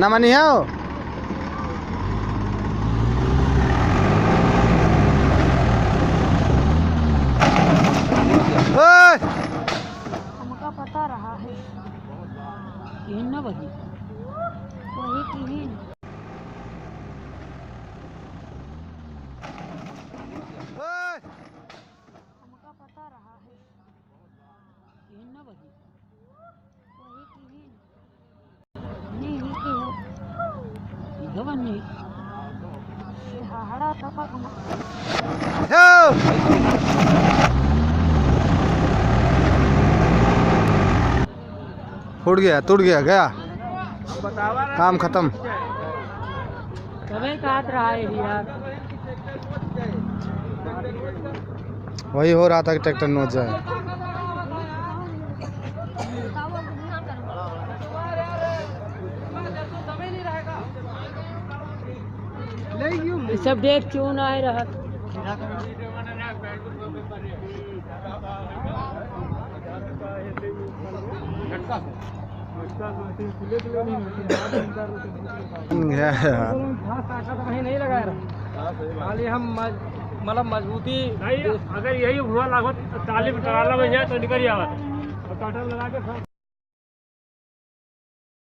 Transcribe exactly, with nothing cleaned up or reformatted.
नमनी हो। ओए! हमका पता रहा है। किहिन ना वही। वही किहिन। ओए! हमका पता रहा है। किहिन ना वही। वही किहिन। नहीं, नहीं, नहीं। ये हवन नहीं। ये हाहड़ा टपक ना। हे! फूट गया, टूट गया, गया। काम खतम। तबे कहत रहा है यार। वही हो रहा था कि ट्रैक्टर नोच जाए। ये सब देख क्यों ना आए रहा। खाली हम मज-, मतलब मजबूती नहीं, अगर यही हुआ लागत, ताली में टराला बन जाए तो निकल जावा। और काटा लगा के